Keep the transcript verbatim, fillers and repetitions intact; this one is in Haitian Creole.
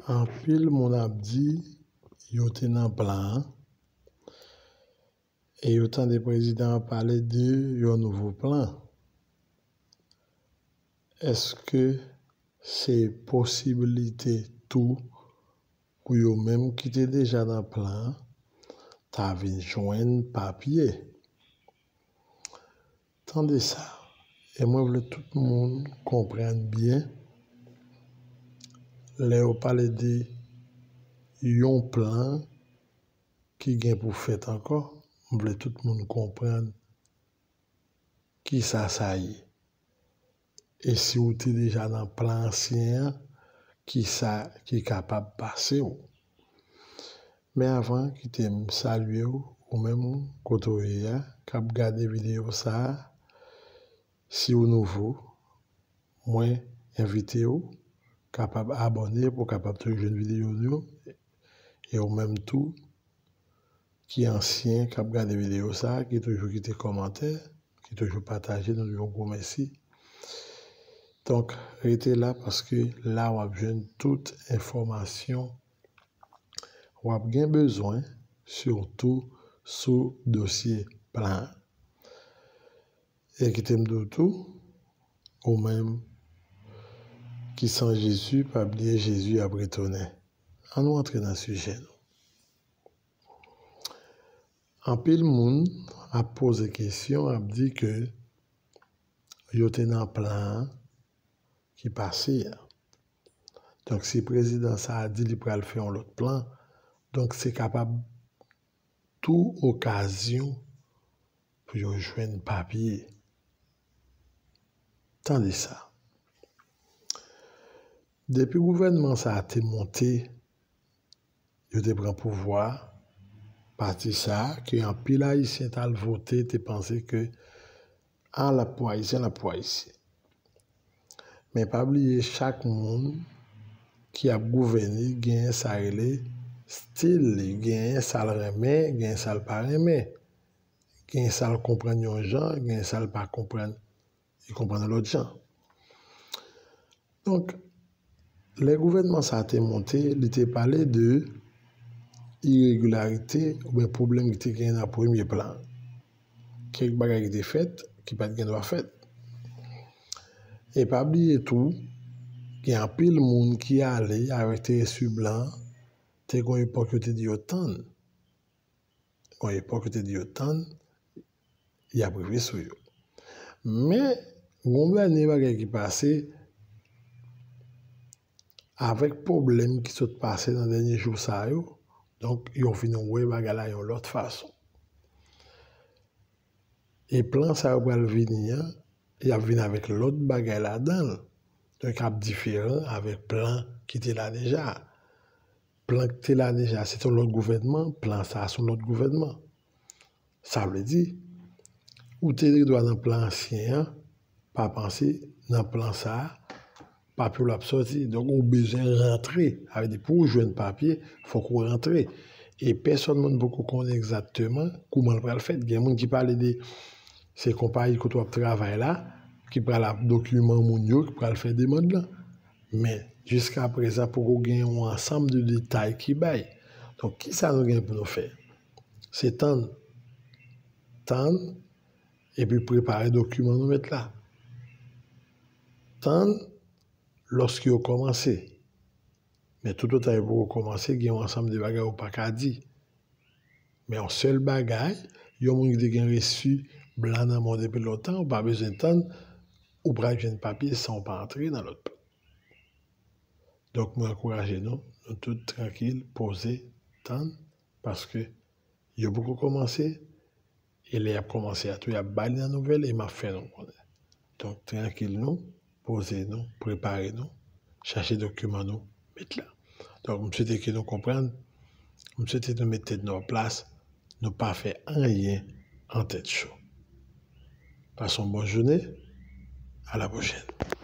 Anpil moun ap di yo te nan plan an, e yo tande prezidan an pale de yon nouvo plan. Èske se posibilite tou pou yo menm ki te deja nan plan an ta vin jwenn papye? Tande sa, e mwen vle tout moun konprann byen lè yo pale de yon plan ki gen pou fèt ankò, m vle tout moun konprann kisa sa ye. E si w te deja nan plan ansyen an, kisa ki kapab pase w? Men avan, kite m salye w, ou menm kote w ye a, k ap gade videyo sa a. Si w nouvo, mwen envite w kapab abòne pou w kapab toujou jwenn videyo nou yo. E ou menm tou, ki ansyen k ap gade videyo sa a, ki toujou kite kòmantè, ki toujou pataje, nou di yon gwo mèsi. Donk, rete la paske la w ap jwenn tout enfòmasyon w ap gen bezwen, sitou sou dosye plan an. E kite m di w tou, ou menm ki san Jezi, pa bliye Jezi ap retounen. Ann nou antre nan sijè nou. Anpil moun ap poze kesyon, ap di ke yo te nan plan an ki pase a. Donk, si prezidan sa a di li pral fè yon lòt plan, donk se kapab tou okazyon pou yo jwenn papye. Tande sa. Depi gouvènman sa a te monte, yo te pran pouvwa, pati sa a ke anpil Ayisyen t al vote, te panse ke, a, l ap pou Ayisyen, l ap pou Ayisyen. Men pa bliye, chak moun ki ap gouvène genyen sa rele stil li, genyen sa l renmen, genyen sa l pa renmen, genyen sa l konprann yon jan, genyen sa l pa konprann, li konprann yon lòt jan. Donk, lè gouvènman sa a te monte, li te pale de iregilarite oubyen pwoblèm ki te genyen nan premye plan. Kèk bagay ki te fèt, ki pa t gen dwa fèt. E pa bliye tou, gen anpil moun ki ale avèk Teresi Blan, te gon epòk yo te di yo tann. Gon epòk yo te di yo tann, y ap rive sou yo. Men, gon dènye bagay ki pase, avèk pwoblèm ki sot pase nan dènye jou sa yo, donk, yo vin wè bagay la yon lòt fason. E plan sa yo pral vini an, y ap vin avèk lòt bagay ladan l. Donk, ap diferan avèk plan ki te la deja. Plan ki te la deja, se te yon lòt gouvènman, plan sa a se yon lòt gouvènman. Sa vle di, ou te gen dwa nan plan ansyen an, pa panse nan plan sa a, papye w ap sòti. Donk, ou bezwen rantre. Sa vle di, pou w jwenn papye, fòk ou rantre. E pèsòn moun poko konnen egzakteman kouman l pral fèt. Gen moun ki pale de se konpayi kote w ap travay la ki pral ap dokiman moun yo ki pral fè demann lan. Men, jiska prezan, poko gen yon ansanm de detay ki bay. Donk, kisa nou gen pou nou fè? Se tann, tann, epi prepare dokiman nou met la. Tann lòske yo kòmanse. Men toutotan yo poko kòmanse, gen yon ansanm de bagay ou pa ka di. Men yon sèl bagay, yon moun ki te gen resi blan nan men w depi lontan, ou pa bezwen tann, ou pral jwenn papye san w pa antre nan lòt plan. Donk, mwen ankouraje nou, nou tout trankil, poze, tann, paske yo poko kòmanse, e lè y ap kòmanse a tou, y ap ba li nan nouvèl e m ap fè nou konnen. Donk, trankil nou, poze nou, prepare nou, chache dokiman nou, met la. Donk, m swete ke nou konprann, m swete nou met tèt nou an plas, nou pa fè anyen an tèt cho. Pase yon bon jounen, a la pwochèn.